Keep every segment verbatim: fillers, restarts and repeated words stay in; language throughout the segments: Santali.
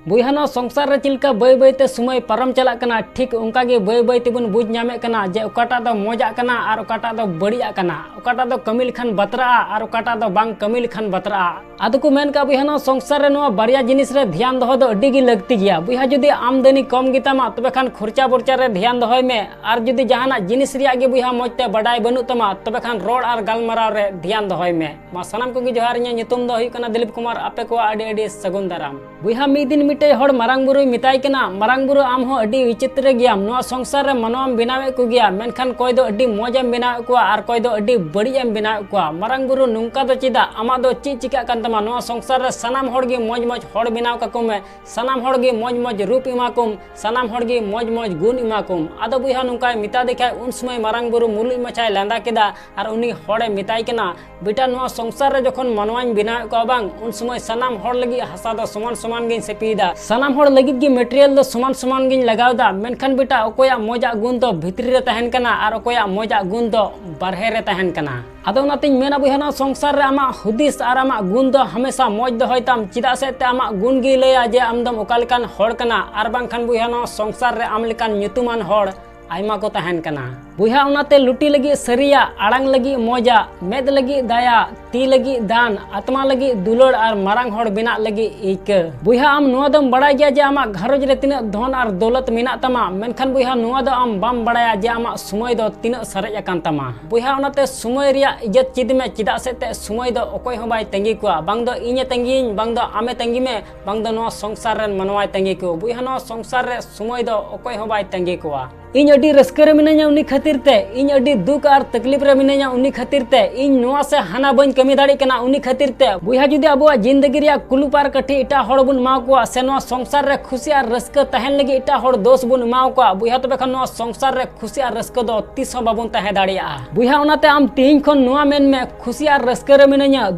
ᱵᱚᱭᱦᱟ, ᱱᱚᱣᱟ ᱥᱚᱝᱥᱟᱨ ᱨᱮ ᱪᱮᱫ ᱞᱮᱠᱟ ᱵᱟᱹᱭ ᱵᱟᱹᱭ ᱛᱮ ᱥᱚᱢᱚᱭ ᱯᱟᱨᱚᱢ ᱪᱟᱞᱟᱜ ᱠᱟᱱᱟ, ᱴᱷᱤᱠ ᱚᱱᱠᱟ ᱜᱮ ᱵᱟᱹᱭ ᱵᱟᱹᱭ ᱛᱮᱵᱚᱱ ᱵᱩᱡᱽ ᱧᱟᱢᱮᱫ ᱠᱟᱱᱟ ᱡᱮ ᱚᱠᱟᱴᱟᱜ ᱫᱚ ᱢᱚᱡᱟᱜ ᱠᱟᱱᱟ ᱟᱨ ᱚᱠᱟᱴᱟᱜ ᱫᱚ ᱵᱟᱹᱲᱤᱡᱟᱜ ᱠᱟᱱᱟ, ᱚᱠᱟᱴᱟᱜ ᱫᱚ ᱠᱟᱹᱢᱤ ᱞᱮᱠᱷᱟᱱ ᱵᱟᱛᱨᱟᱜᱼᱟ ᱟᱨ ᱚᱠᱟᱴᱟᱜ ᱫᱚ ᱵᱟᱝ ᱠᱟᱹᱢᱤ ᱞᱮᱠᱷᱟᱱ ᱵᱟᱛᱨᱟᱜᱼᱟ᱾ ᱟᱫᱚ ᱠᱚ ᱢᱮᱱ ᱠᱟᱜᱼᱟ, ᱵᱚᱭᱦᱟ, ᱱᱚᱣᱟ ᱥᱚᱝᱥᱟᱨ ᱨᱮ ᱱᱚᱣᱟ ᱵᱟᱨᱭᱟ ᱡᱤᱱᱤᱥ ᱨᱮ ᱫᱷᱮᱭᱟᱱ ᱫᱚᱦᱚ ᱫᱚ ᱟᱹᱰᱤ ᱜᱮ ᱞᱟᱹᱠᱛᱤ ᱜᱮᱭᱟ᱾ ᱵᱚᱭᱦᱟ, ᱡᱩᱫᱤ ᱟᱢᱫᱟᱱᱤ ᱠᱚᱢ ᱜᱮᱛᱟᱢᱟ, ᱛᱚᱵᱮ ᱠᱷᱟᱱ ᱠᱷᱚᱨᱪᱟ ᱵᱚᱨᱪᱟ ᱨᱮ ᱫᱷᱮᱭᱟᱱ ᱫᱚᱦᱚᱭ ᱢᱮ, ᱟᱨ ᱡᱩᱫᱤ ᱡᱟᱦᱟᱱᱟᱜ ᱡᱤᱱᱤᱥ ᱨᱮᱭᱟᱜ ᱜᱮ, ᱵᱚᱭᱦᱟ, ᱢᱚᱡᱽ ᱛᱮ ᱵᱟᱰᱟᱭ ᱵᱟᱹᱱᱩᱜ ᱛᱟᱢᱟ, ᱛᱚᱵᱮ ᱠᱷᱟᱱ ᱨᱚᱲ ᱟᱨ ᱜᱟᱞᱢᱟᱨᱟᱣ ᱨᱮ ᱫᱷᱮᱭᱟᱱ ᱫᱚᱦᱚᱭ ᱢᱮ᱾ ᱢᱟ ᱥᱟᱱᱟᱢ ᱠᱚᱜᱮ ᱡᱚᱦᱟᱨ, ᱤᱧᱟᱹᱜ ᱧᱩᱛᱩᱢ ᱫᱚ ᱦᱩᱭᱩᱜ ᱠᱟᱱᱟ ᱫᱤᱞᱤᱯ ᱠᱩᱢᱟᱨ᱾ ᱟᱯᱮ ᱠᱚᱣᱟᱜ ᱟᱹᱰᱤ ᱟᱹᱰᱤ ᱥᱟᱹᱜᱩᱱ ᱫᱟᱨᱟᱢ᱾ ᱵᱚᱭᱦᱟ, ᱢᱤᱫ ᱫᱤᱱ ᱢᱤᱫᱴᱮᱡ ᱦᱚᱲ ᱢᱟᱨᱟᱝ ᱵᱩᱨᱩᱭ ᱢᱮᱛᱟᱭ ᱠᱟᱱᱟ, "ᱢᱟᱨᱟᱝ ᱵᱩᱨᱩ, ᱟᱢ ᱦᱚᱸ ᱟᱹᱰᱤ ᱵᱤᱪᱤᱛᱨᱚ ᱜᱮᱭᱟᱢ᱾ ᱱᱚᱣᱟ ᱥᱚᱝᱥᱟᱨ ᱨᱮ ᱢᱟᱱᱣᱟᱢ ᱵᱮᱱᱟᱣᱮᱫ ᱠᱚᱜᱮᱭᱟ, ᱢᱮᱱᱠᱷᱟᱱ ᱠᱚᱭ ᱫᱚ ᱟᱹᱰᱤ ᱢᱚᱡᱽ ᱮᱢ ᱵᱮᱱᱟᱣᱮᱫ ᱠᱚᱣᱟ ᱟᱨ ᱠᱚᱭ ᱫᱚ ᱟᱹᱰᱤ ᱵᱟᱹᱲᱤᱡ ᱮᱢ ᱵᱮᱱᱟᱣᱮᱫ ᱠᱚᱣᱟ᱾ ᱢᱟᱨᱟᱝ ᱵᱩᱨᱩ, ᱱᱚᱝᱠᱟ ᱫᱚ ᱪᱮᱫᱟᱜ? ᱟᱢᱟᱜ ᱫᱚ ᱪᱮᱫ ᱪᱤᱠᱟᱹᱜ ᱠᱟᱱ ᱛᱟᱢᱟ? ᱱᱚᱣᱟ ᱥᱚᱝᱥᱟᱨ ᱨᱮ ᱥᱟᱱᱟᱢ ᱦᱚᱲ ᱜᱮ ᱢᱚᱡᱽ ᱢᱚᱡᱽ ᱦᱚᱲ ᱵᱮᱱᱟᱣ ᱠᱟᱠᱚ ᱢᱮ, ᱥᱟᱱᱟᱢ ᱦᱚᱲ ᱜᱮ ᱢᱚᱡᱽ ᱢᱚᱡᱽ ᱨᱩᱯ ᱮᱢᱟ ᱠᱚᱢ, ᱥᱟᱱᱟᱢ ᱦᱚᱲ ᱜᱮ ᱢᱚᱡᱽ ᱢᱚᱡᱽ ᱜᱩᱱ ᱮᱢᱟ ᱠᱚᱢ᱾" ᱟᱫᱚ ᱵᱚᱭᱦᱟ, ᱱᱚᱝᱠᱟᱭ ᱢᱮᱛᱟ ᱫᱮ ᱠᱷᱟᱡ, ᱩᱱ ᱥᱚᱢᱚᱭ ᱢᱟᱨᱟᱝ ᱵᱩᱨᱩ ᱢᱩᱞᱩᱡ ᱢᱟᱪᱷᱟᱭ ᱞᱟᱸᱫᱟ ᱠᱮᱫᱟ ᱟᱨ ᱩᱱᱤ ᱦᱚᱲᱮ ᱢᱮᱛᱟᱭ ᱠᱟᱱᱟ, "ᱵᱮᱴᱟ, ᱱᱚᱣᱟ ᱥᱚᱝᱥᱟᱨ ᱨᱮ ᱡᱚᱠᱷᱚᱱ ᱢᱟᱱᱣᱟᱧ ᱵᱮᱱᱟᱣᱮᱫ ᱠᱚᱣᱟ ᱵᱟᱝ, ᱩᱱ ᱥᱚᱢᱚᱭ ᱥᱟᱱᱟᱢ ᱦᱚᱲ ᱞᱟᱹᱜᱤᱫ ᱦᱟᱥᱟ ᱫᱚ ᱥᱚᱢᱟᱱ ᱥᱚᱢᱟᱱ ᱜᱤᱧ ᱥᱤᱯᱤᱭᱮᱫᱟ, ᱥᱟᱱᱟᱢ ᱦᱚᱲ ᱞᱟᱹᱜᱤᱫ ᱜᱮ material ᱫᱚ ᱥᱚᱢᱟᱱ ᱥᱚᱢᱟᱱ ᱜᱤᱧ ᱞᱟᱜᱟᱣ ᱮᱫᱟ, ᱢᱮᱱᱠᱷᱟᱱ ᱵᱮᱴᱟ, ᱚᱠᱚᱭᱟᱜ ᱢᱚᱡᱟᱜ ᱜᱩᱱ ᱫᱚ ᱵᱷᱤᱛᱨᱤ ᱨᱮ ᱛᱟᱦᱮᱱ ᱠᱟᱱᱟ ᱟᱨ ᱚᱠᱚᱭᱟᱜ ᱢᱚᱡᱟᱜ ᱜᱩᱱ ᱫᱚ ᱵᱟᱨᱦᱮ ᱨᱮ ᱛᱟᱦᱮᱱ ᱠᱟᱱᱟ?" ᱟᱫᱚ ᱚᱱᱟᱛᱤᱧ ᱢᱮᱱᱟ, ᱵᱚᱭᱦᱟ, ᱱᱚᱣᱟ ᱥᱚᱝᱥᱟᱨ ᱨᱮ ᱟᱢᱟᱜ ᱦᱩᱫᱤᱥ ᱟᱨ ᱟᱢᱟᱜ ᱜᱩᱱ ᱫᱚ ᱦᱟᱢᱮᱥᱟ ᱢᱚᱡᱽ ᱫᱚᱦᱚᱭ ᱛᱟᱢ, ᱪᱮᱫᱟᱜ ᱥᱮ ᱛᱮ ᱟᱢᱟᱜ ᱜᱩᱱ ᱜᱮᱭ ᱞᱟᱹᱭᱟ ᱡᱮ ᱟᱢ ᱫᱚᱢ ᱚᱠᱟ ᱞᱮᱠᱟᱱ ᱦᱚᱲ ᱠᱟᱱᱟ, ᱟᱨ ᱵᱟᱝᱠᱷᱟᱱ, ᱵᱚᱭᱦᱟ, ᱱᱚᱣᱟ ᱥᱚᱝᱥᱟᱨ ᱨᱮ ᱟᱢ ᱞᱮᱠᱟᱱ ᱧᱩᱛᱩᱢᱟᱱ ᱦᱚᱲ ᱟᱭᱢᱟ ᱠᱚ ᱛᱟᱦᱮᱱ ᱠᱟᱱᱟ᱾ ᱵᱚᱭᱦᱟ, ᱚᱱᱟᱛᱮ ᱞᱩᱴᱤ ᱞᱟᱹᱜᱤᱫ ᱥᱟᱹᱨᱤᱭᱟᱜ, ᱟᱲᱟᱝ ᱞᱟᱹᱜᱤᱫ ᱢᱚᱡᱟᱜ, ᱢᱮᱫ ᱞᱟᱹᱜᱤᱫ ᱫᱟᱭᱟ, ᱛᱤ ᱞᱟᱹᱜᱤᱫ ᱫᱟᱱ, ᱟᱛᱢᱟ ᱞᱟᱹᱜᱤᱫ ᱫᱩᱞᱟᱹᱲ ᱟᱨ ᱢᱟᱨᱟᱝ ᱦᱚᱲ ᱵᱮᱱᱟᱜ ᱞᱟᱹᱜᱤᱫ ᱟᱹᱭᱠᱟᱹ᱾ ᱵᱚᱭᱦᱟ, ᱟᱢ ᱱᱚᱣᱟ ᱫᱚᱢ ᱵᱟᱲᱟᱭ ᱜᱮᱭᱟ ᱡᱮ ᱟᱢᱟᱜ ᱜᱷᱟᱨᱚᱸᱡᱽ ᱨᱮ ᱛᱤᱱᱟᱹᱜ ᱫᱷᱚᱱ ᱟᱨ ᱫᱚᱞᱚᱛ ᱢᱮᱱᱟᱜ ᱛᱟᱢᱟ, ᱢᱮᱱᱠᱷᱟᱱ, ᱵᱚᱭᱦᱟ, ᱱᱚᱣᱟ ᱫᱚ ᱟᱢ ᱵᱟᱢ ᱵᱟᱲᱟᱭᱟ ᱡᱮ ᱟᱢᱟᱜ ᱥᱚᱢᱚᱭ ᱫᱚ ᱛᱤᱱᱟᱹᱜ ᱥᱟᱨᱮᱡ ᱟᱠᱟᱱ ᱛᱟᱢᱟ᱾ ᱵᱚᱭᱦᱟ, ᱚᱱᱟᱛᱮ ᱥᱚᱢᱚᱭ ᱨᱮᱭᱟᱜ ᱤᱡᱽᱡᱚᱛ ᱪᱮᱫ ᱢᱮ, ᱪᱮᱫᱟᱜ ᱥᱮ ᱛᱮ ᱥᱚᱢᱚᱭ ᱫᱚ ᱚᱠᱚᱭ ᱦᱚᱸ ᱵᱟᱭ ᱛᱟᱺᱜᱤ ᱠᱚᱣᱟ᱾ ᱵᱟᱝ ᱫᱚ ᱤᱧᱮ ᱛᱟᱺᱜᱤᱭᱤᱧ, ᱵᱟᱝ ᱫᱚ ᱟᱢᱮ ᱛᱟᱺᱜᱤ ᱢᱮ, ᱵᱟᱝ ᱫᱚ ᱱᱚᱣᱟ ᱥᱚᱝᱥᱟᱨ ᱨᱮᱱ ᱢᱟᱱᱣᱟᱭ ᱛᱟᱺᱜᱤ ᱠᱚ᱾ ᱵᱚᱭᱦᱟ, ᱱᱚᱣᱟ ᱥᱚᱝᱥᱟᱨ ᱨᱮ ᱥᱚᱢᱚᱭ ᱫᱚ ᱚᱠᱚᱭ ᱦᱚᱸ ᱵᱟᱭ ᱛᱟᱺᱜᱤ ᱠᱚᱣᱟ᱾ ᱤᱧ ᱟᱹᱰᱤ ᱨᱟᱹᱥᱠᱟᱹ ᱨᱮ ᱢᱤᱱᱟᱹᱧᱟ ᱩᱱᱤ ᱠᱷᱟᱹᱛᱤᱨ ᱛᱮ, ᱤᱧ ᱟᱹᱰᱤ ᱫᱩᱠ ᱟᱨ ᱛᱟᱠᱞᱤᱯ ᱨᱮ ᱢᱤᱱᱟᱹᱧᱟ ᱩᱱᱤ ᱠᱷᱟᱹᱛᱤᱨ ᱛᱮ, ᱤᱧ ᱱᱚᱣᱟ ᱥᱮ ᱦᱟᱱᱟ ᱵᱟᱹᱧ ᱠᱟᱹᱢᱤ ᱫᱟᱲᱮᱭᱟᱜ ᱠᱟᱱᱟ ᱩᱱᱤ ᱠᱷᱟᱹᱛᱤᱨ ᱛᱮ᱾ ᱵᱚᱭᱦᱟ, ᱡᱩᱫᱤ ᱟᱵᱚᱣᱟᱜ ᱡᱤᱱᱫᱮᱜᱤ ᱨᱮᱭᱟᱜ ᱠᱩᱞᱩᱯ ᱟᱨ ᱠᱟᱹᱴᱷᱤ ᱮᱴᱟᱜ ᱦᱚᱲ ᱵᱚᱱ ᱮᱢᱟ ᱠᱚᱣᱟ, ᱥᱮ ᱱᱚᱣᱟ ᱥᱚᱝᱥᱟᱨ ᱨᱮ ᱠᱷᱩᱥᱤ ᱟᱨ ᱨᱟᱹᱥᱠᱟᱹ ᱛᱟᱦᱮᱱ ᱞᱟᱹᱜᱤᱫ ᱮᱴᱟᱜ ᱦᱚᱲ ᱫᱳᱥ ᱵᱚᱱ ᱮᱢᱟ ᱠᱚᱣᱟ, ᱵᱚᱭᱦᱟ, ᱛᱚᱵᱮ ᱠᱷᱟᱱ ᱱᱚᱣᱟ ᱥᱚᱝᱥᱟᱨ ᱨᱮ ᱠᱷᱩᱥᱤ ᱟᱨ ᱨᱟᱹᱥᱠᱟᱹ ᱫᱚ ᱛᱤᱥ ᱦᱚᱸ ᱵᱟᱵᱚᱱ ᱛᱟᱦᱮᱸ ᱫᱟᱲᱮᱭᱟᱜᱼᱟ᱾ ᱵᱚᱭᱦᱟ, ᱚᱱᱟᱛᱮ ᱟᱢ ᱛᱮᱦᱮᱧ ᱠᱷᱚᱱ ᱱᱚᱣᱟ ᱢᱮᱱ ᱢᱮ, ᱠᱷᱩᱥᱤ ᱟᱨ ᱨᱟᱹᱥᱠᱟᱹ ᱨᱮ ᱢᱤᱱᱟᱹᱧᱟ,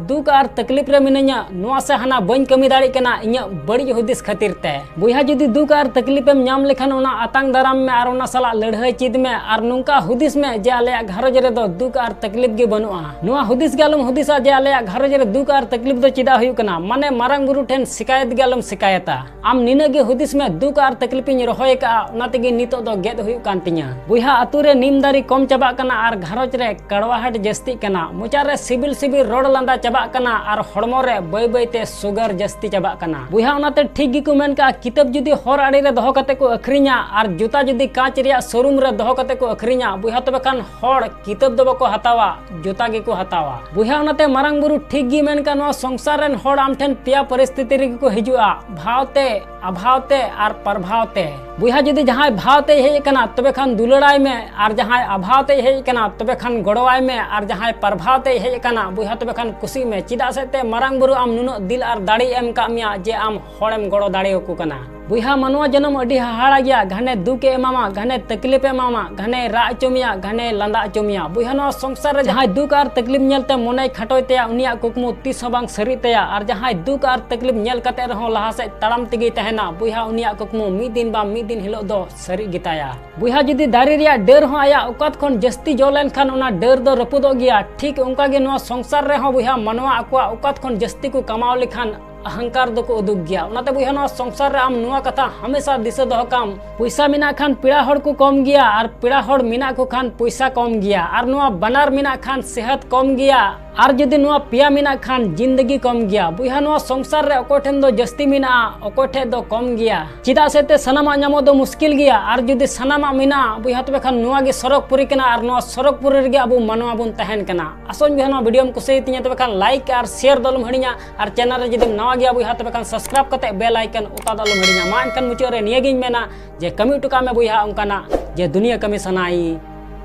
ᱫᱩᱠ ᱟᱨ ᱛᱟᱠᱞᱤᱯ ᱨᱮ ᱢᱤᱱᱟᱹᱧᱟ, ᱱᱚᱣᱟ ᱥᱮ ᱦᱟᱱᱟ ᱵᱟᱹᱧ ᱠᱟᱹᱢᱤ ᱫᱟᱲᱮᱭᱟᱜ ᱠᱟᱱᱟ ᱤᱧᱟᱹᱜ ᱵᱟᱹᱲᱤᱡ ᱦᱩᱫᱤᱥ ᱠᱷᱟᱹᱛᱤᱨ ᱛᱮ᱾ ᱵᱚᱭᱦᱟ, ᱡᱩᱫᱤ ᱫᱩᱠ ᱟᱨ ᱛᱟᱠᱞᱤᱯ ᱮᱢ ᱧᱟᱢ ᱞᱮᱠᱷᱟᱱ, ᱚᱱᱟ ᱟᱛᱟᱝ ᱫᱟᱨᱟᱢ ᱢᱮ ᱟᱨ ᱚᱱᱟ ᱥᱟᱞᱟᱜ ᱥᱟᱞᱟᱜ ᱞᱟᱹᱲᱦᱟᱹᱭ ᱪᱮᱫ ᱢᱮ ᱟᱨ ᱱᱚᱝᱠᱟ ᱦᱩᱫᱤᱥ ᱢᱮ ᱡᱮ ᱟᱞᱮᱭᱟᱜ ᱜᱷᱟᱨᱚᱸᱡᱽ ᱨᱮᱫᱚ ᱫᱩᱠ ᱟᱨ ᱛᱟᱠᱞᱤᱯ ᱜᱮ ᱵᱟᱹᱱᱩᱜᱼᱟ᱾ ᱱᱚᱣᱟ ᱦᱩᱫᱤᱥ ᱜᱮ ᱟᱞᱚᱢ ᱦᱩᱫᱤᱥᱟ ᱡᱮ ᱟᱞᱮᱭᱟᱜ ᱜᱷᱟᱨᱚᱸᱡᱽ ᱨᱮ ᱫᱩᱠ ᱟᱨ ᱛᱟᱠᱞᱤᱯ ᱫᱚ ᱪᱮᱫᱟᱜ ᱦᱩᱭᱩᱜ ᱠᱟᱱᱟ, ᱢᱟᱱᱮ ᱢᱟᱨᱟᱝ ᱵᱩᱨᱩ ᱴᱷᱮᱱ ᱥᱤᱠᱟᱭᱮᱛ ᱜᱮ ᱟᱞᱚᱢ ᱥᱤᱠᱟᱭᱮᱛᱟ᱾ ᱟᱢ ᱱᱤᱱᱟᱹᱜ ᱜᱮ ᱦᱩᱫᱤᱥ ᱢᱮ, ᱫᱩᱠ ᱟᱨ ᱛᱟᱠᱞᱤᱯ ᱤᱧ ᱨᱚᱦᱚᱭ ᱟᱠᱟᱫᱼᱟ, ᱚᱱᱟ ᱛᱮᱜᱮ ᱱᱤᱛᱚᱜ ᱫᱚ ᱜᱮᱫ ᱦᱩᱭᱩᱜ ᱠᱟᱱ ᱛᱤᱧᱟ᱾ ᱵᱚᱭᱦᱟ, ᱟᱛᱳ ᱨᱮ ᱱᱤᱢ ᱫᱟᱨᱮ ᱠᱚᱢ ᱪᱟᱵᱟᱜ ᱠᱟᱱᱟ ᱟᱨ ᱜᱷᱟᱨᱚᱸᱡᱽ ᱨᱮ ᱠᱟᱲᱣᱟᱦᱟᱴ ᱡᱟᱹᱥᱛᱤᱜ ᱠᱟᱱᱟ, ᱢᱚᱪᱟ ᱨᱮ ᱥᱤᱵᱤᱞ ᱥᱤᱵᱤᱞ ᱨᱚᱲ ᱞᱟᱸᱫᱟ ᱪᱟᱵᱟᱜ ᱠᱟᱱᱟ ᱟᱨ ᱦᱚᱲᱢᱚ ᱨᱮ ᱵᱟᱹᱭ ᱵᱟᱹᱭ ᱛᱮ ᱥᱩᱜᱟᱨ ᱡᱟᱹᱥᱛᱤ ᱪᱟᱵᱟᱜ ᱠᱟᱱᱟ᱾ ᱵᱚᱭᱦᱟ, ᱚᱱᱟᱛᱮ ᱴᱷᱤᱠ ᱜᱮᱠᱚ ᱢᱮᱱ ᱠᱟᱜᱼᱟ, ᱠᱤᱛᱟᱹᱵ ᱡᱩᱫᱤ ᱦᱚᱨ ᱟᱲᱮ ᱨᱮ ᱫᱚᱦᱚ ᱠᱟᱛᱮ ᱠᱚ ᱟᱹᱠᱷᱨᱤᱧᱟ ᱟᱨ ᱡᱩᱛᱟ ᱡᱩᱫᱤ ᱠᱟᱸᱪ ᱨᱮᱭᱟᱜ ᱥᱳᱨᱩᱢ ᱨᱮ ᱫᱚᱦᱚ ᱠᱟᱛᱮ ᱠᱚ ᱟᱹᱠᱷᱨᱤᱧᱟ, ᱵᱚᱭᱦᱟ, ᱛᱚᱵᱮ ᱠᱷᱟᱱ ᱦᱚᱲ ᱠᱤᱛᱟᱹᱵ ᱫᱚ ᱵᱟᱠᱚ ᱦᱟᱛᱟᱣᱟ, ᱡᱩᱛᱟ ᱜᱮᱠᱚ ᱦᱟᱛᱟᱣᱟ᱾ ᱵᱚᱭᱦᱟ, ᱚᱱᱟᱛᱮ ᱢᱟᱨᱟᱝ ᱵᱩᱨᱩ ᱴᱷᱤᱠ ᱜᱮ ᱢᱮᱱ ᱠᱟᱜᱼᱟ, ᱱᱚᱣᱟ ᱥᱚᱝᱥᱟᱨ ᱨᱮᱱ ᱦᱚᱲ ᱟᱢ ᱴᱷᱮᱱ ᱯᱮᱭᱟ ᱯᱚᱨᱤᱥᱛᱷᱤᱛᱤ ᱨᱮᱜᱮ ᱠᱚ ᱦᱤᱡᱩᱜᱼᱟ, ᱵᱷᱟᱣ ᱛᱮ, ᱟᱵᱷᱟᱣ ᱛᱮ ᱟᱨ ᱯᱟᱨᱵᱷᱟᱣ ᱛᱮ᱾ ᱵᱚᱭᱦᱟ, ᱡᱩᱫᱤ ᱡᱟᱦᱟᱸᱭ ᱵᱷᱟᱣ ᱛᱮᱭ ᱦᱮᱡ ᱟᱠᱟᱱᱟ, ᱛᱚᱵᱮ ᱠᱷᱟᱱ ᱫᱩᱞᱟᱹᱲᱟᱭ ᱢᱮ, ᱟᱨ ᱡᱟᱦᱟᱸᱭ ᱟᱵᱷᱟᱣ ᱛᱮᱭ ᱦᱮᱡ ᱟᱠᱟᱱᱟ, ᱛᱚᱵᱮ ᱠᱷᱟᱱ ᱜᱚᱲᱚᱣᱟᱭ ᱢᱮ, ᱟᱨ ᱡᱟᱦᱟᱸᱭ ᱯᱟᱨᱵᱷᱟᱣ ᱛᱮᱭ ᱦᱮᱡ ᱟᱠᱟᱱᱟ, ᱵᱚᱭᱦᱟ, ᱛᱚᱵᱮ ᱠᱷᱟᱱ ᱠᱩᱥᱤᱜ ᱢᱮ᱾ ᱪᱮᱫᱟᱜ ᱥᱮ ᱛᱮ ᱢᱟᱨᱟᱝ ᱵᱩᱨᱩ ᱟᱢ ᱱᱩᱱᱟᱹᱜ ᱫᱤᱞ ᱟᱨ ᱫᱟᱲᱮᱭ ᱮᱢ ᱠᱟᱜ ᱢᱮᱭᱟ ᱡᱮ ᱟᱢ ᱦᱚᱲᱮᱢ ᱜᱚᱲᱚ ᱫᱟᱲᱮᱭᱟᱠᱚ ᱠᱟᱱᱟ᱾ ᱵᱚᱭᱦᱟ, ᱢᱟᱱᱣᱟ ᱡᱚᱱᱚᱢ ᱟᱹᱰᱤ ᱦᱟᱦᱟᱲᱟ ᱜᱮᱭᱟ, ᱜᱷᱟᱱᱮ ᱫᱩᱠ ᱮ ᱮᱢᱟᱢᱟ, ᱜᱷᱟᱱᱮ ᱛᱟᱠᱞᱤᱯ ᱮ ᱮᱢᱟᱢᱟ, ᱜᱷᱟᱱᱮ ᱨᱟᱜ ᱦᱚᱪᱚ ᱢᱮᱭᱟ, ᱜᱷᱟᱱᱮ ᱞᱟᱸᱫᱟ ᱦᱚᱪᱚ ᱢᱮᱭᱟ᱾ ᱵᱚᱭᱦᱟ, ᱱᱚᱣᱟ ᱥᱚᱝᱥᱟᱨ ᱨᱮ ᱡᱟᱦᱟᱸᱭ ᱫᱩᱠ ᱟᱨ ᱛᱟᱠᱞᱤᱯ ᱧᱮᱞᱛᱮ ᱢᱚᱱᱮᱭ ᱠᱷᱟᱴᱚᱭ ᱛᱟᱭᱟ, ᱩᱱᱤᱭᱟᱜ ᱠᱩᱠᱢᱩ ᱛᱤᱥ ᱦᱚᱸ ᱵᱟᱝ ᱥᱟᱹᱨᱤᱜ ᱛᱟᱭᱟ, ᱟᱨ ᱡᱟᱦᱟᱸᱭ ᱫᱩᱠ ᱟᱨ ᱛᱟᱠᱞᱤᱯ ᱧᱮᱞ ᱠᱟᱛᱮ ᱨᱮᱦᱚᱸ ᱞᱟᱦᱟ ᱥᱮᱫ ᱛᱟᱲᱟᱢ ᱛᱮᱜᱮᱭ ᱛᱟᱦᱮᱱᱟ, ᱵᱚᱭᱦᱟ, ᱩᱱᱤᱭᱟᱜ ᱠᱩᱠᱢᱩ ᱢᱤᱫ ᱫᱤᱱ ᱵᱟᱝ ᱢᱤᱫ ᱫᱤᱱ ᱦᱤᱞᱳᱜ ᱫᱚ ᱥᱟᱹᱨᱤᱜ ᱜᱮᱛᱟᱭᱟ᱾ ᱵᱚᱭᱦᱟ, ᱡᱩᱫᱤ ᱫᱟᱨᱮ ᱨᱮᱭᱟᱜ ᱰᱟᱹᱨ ᱦᱚᱸ ᱟᱭᱟᱜ ᱚᱠᱟᱛ ᱠᱷᱚᱱ ᱡᱟᱹᱥᱛᱤ ᱡᱚ ᱞᱮᱱᱠᱷᱟᱱ ᱚᱱᱟ ᱰᱟᱹᱨ ᱫᱚ ᱨᱟᱹᱯᱩᱫᱚᱜ ᱜᱮᱭᱟ, ᱴᱷᱤᱠ ᱚᱱᱠᱟ ᱜᱮ ᱱᱚᱣᱟ ᱥᱚᱝᱥᱟᱨ ᱨᱮᱦᱚᱸ, ᱵᱚᱭᱦᱟ, ᱢᱟᱱᱣᱟ ᱟᱠᱚᱣᱟᱜ ᱚᱠᱟᱛ ᱠᱷᱚᱱ ᱡᱟᱹᱥᱛᱤ ᱠᱚ ᱠᱟᱢᱟᱣ ᱞᱮᱠᱷᱟᱱ ᱟᱦᱟᱝᱠᱟᱨ ᱫᱚᱠᱚ ᱩᱫᱩᱜ ᱜᱮᱭᱟ᱾ ᱚᱱᱟᱛᱮ ᱵᱚᱭᱦᱟ, ᱱᱚᱣᱟ ᱥᱚᱝᱥᱟᱨ ᱨᱮ ᱟᱢ ᱱᱚᱣᱟ ᱠᱟᱛᱷᱟ ᱦᱟᱢᱮᱥᱟ ᱫᱤᱥᱟᱹ ᱫᱚᱦᱚ ᱠᱟᱢ, ᱯᱚᱭᱥᱟ ᱢᱮᱱᱟᱜ ᱠᱷᱟᱱ ᱯᱮᱲᱟ ᱦᱚᱲ ᱠᱚ ᱠᱚᱢ ᱜᱮᱭᱟ, ᱟᱨ ᱯᱮᱲᱟ ᱦᱚᱲ ᱢᱮᱱᱟᱜ ᱠᱚ ᱠᱷᱟᱱ ᱯᱚᱭᱥᱟ ᱠᱚᱢ ᱜᱮᱭᱟ, ᱟᱨ ᱱᱚᱣᱟ ᱵᱟᱱᱟᱨ ᱢᱮᱱᱟᱜ ᱠᱷᱟᱱ ᱥᱮᱦᱟᱛ ᱠᱚᱢ ᱜᱮᱭᱟ, ᱟᱨ ᱡᱩᱫᱤ ᱱᱚᱣᱟ ᱯᱮᱭᱟ ᱢᱮᱱᱟᱜ ᱠᱷᱟᱱ ᱡᱤᱱᱫᱮᱜᱤ ᱠᱚᱢ ᱜᱮᱭᱟ᱾ ᱵᱚᱭᱦᱟ, ᱱᱚᱣᱟ ᱥᱚᱝᱥᱟᱨ ᱨᱮ ᱚᱠᱚᱭ ᱴᱷᱮᱱ ᱫᱚ ᱡᱟᱹᱥᱛᱤ ᱢᱮᱱᱟᱜᱼᱟ, ᱚᱠᱚᱭ ᱴᱷᱮᱱ ᱫᱚ ᱠᱚᱢ ᱜᱮᱭᱟ᱾ ᱪᱮᱫᱟᱜ ᱥᱮ ᱛᱮ ᱥᱟᱱᱟᱢᱟᱜ ᱧᱟᱢᱚᱜ ᱫᱚ ᱢᱩᱥᱠᱤᱞ ᱜᱮᱭᱟ, ᱟᱨ ᱡᱩᱫᱤ ᱥᱟᱱᱟᱢᱟᱜ ᱢᱮᱱᱟᱜᱼᱟ, ᱵᱚᱭᱦᱟ, ᱛᱚᱵᱮ ᱠᱷᱟᱱ ᱱᱚᱣᱟ ᱜᱮ ᱥᱚᱨᱚᱜᱽ ᱯᱩᱨᱤ ᱠᱟᱱᱟ, ᱟᱨ ᱱᱚᱣᱟ ᱥᱚᱨᱚᱜᱽ ᱯᱩᱨᱤ ᱨᱮᱜᱮ ᱟᱵᱚ ᱢᱟᱱᱣᱟ ᱵᱚᱱ ᱛᱟᱦᱮᱱ ᱠᱟᱱᱟ᱾ ᱟᱥᱚᱧ ᱵᱚᱭᱦᱟ, ᱱᱚᱣᱟ ᱵᱷᱤᱰᱤᱭᱳᱢ ᱠᱩᱥᱤᱭᱟᱛᱤᱧᱟ, ᱛᱚᱵᱮ ᱠᱷᱟᱱ ᱞᱟᱭᱤᱠ ᱟᱨ ᱥᱮᱭᱟᱨ ᱫᱚ ᱟᱞᱚᱢ ᱦᱤᱲᱤᱧᱟ, ᱟᱨ ᱪᱮᱱᱮᱞ ᱨᱮ ᱡᱩᱫᱤᱢ ᱱᱟᱣᱟ ᱜᱮᱭᱟ ᱵᱚᱭᱦᱟ, ᱛᱚᱵᱮ ᱠᱷᱟᱱ ᱥᱟᱵᱥᱠᱨᱟᱭᱤᱵ ᱠᱟᱛᱮ ᱵᱮᱞ ᱟᱭᱠᱚᱱ ᱚᱛᱟ ᱫᱚ ᱟᱞᱚᱢ ᱦᱤᱲᱤᱧᱟ᱾ ᱢᱟ ᱮᱱᱠᱷᱟᱱ ᱢᱩᱪᱟᱹᱫ ᱨᱮ ᱱᱤᱭᱟᱹᱜᱤᱧ ᱢᱮᱱᱟ ᱡᱮ ᱠᱟᱹᱢᱤ ᱦᱚᱴᱚ ᱠᱟᱜ ᱢᱮ ᱵᱚᱭᱦᱟ ᱚᱱᱠᱟᱱᱟᱜ ᱡᱮ ᱫᱩᱱᱤᱭᱟᱹ ᱠᱟᱹᱢᱤ ᱥᱟᱱᱟᱭ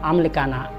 ᱟᱢ ᱞᱮᱠᱟᱱᱟᱜ᱾